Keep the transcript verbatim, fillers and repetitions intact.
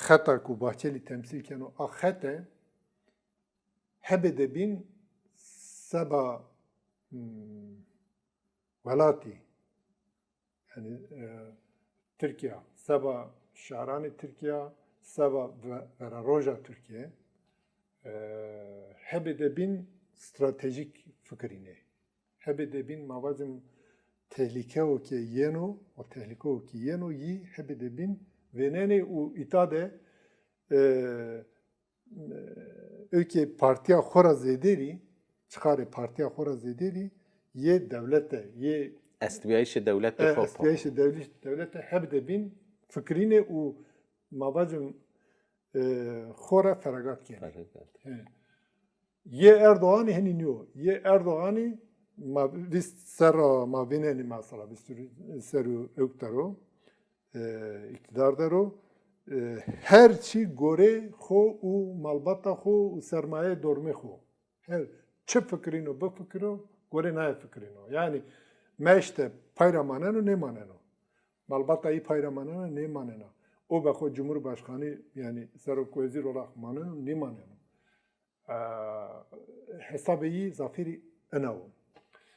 xeta ku Bahçelî temsîl keno, a xete hebê de bîn seba, hmm, welatî, yanî, e, Tirkîya, seba şaranê Tirkîya, seba ve-, veraroja Tirkîye, e, hebê de bîn stratejîk fikirînê. Hebê de bîn, ma vacim, tehlîkeyo ke yeno, o tehlîkeyo ke yeno, yî hebê de bîn vênenê û îta de, e, e, ewkê partîya xo ra zêderî, çixarê partîya xo ra zêderî, yê dewlete, yê estbîyayîşê dewlete, e, xo, estbîyayîşê dewlî-, dewlete hebê de bîn fikirînê û ma vacim, e, xo ra feragat kenê. Feragat. He. Yê Erdoganî henî nîyo. Yê Erdoganî ma vîst serra ma vînenî mesela, vîst serrî ewk der o, e, îktîdar der o. E, her çî gorê xo û malbata xo û sermayeyê dormê xo. Her çi fikirîno, bifikiro, gorê naye fikirîno. Yanî meşte pay ra maneno, nêmaneno. Malbata yî pay ra maneno, nêmanena. O be xo cumhurbaşkanî, yanî serok wezîr olarak maneno, nêmaneno. E, hesabê yî zafêrî ina wo.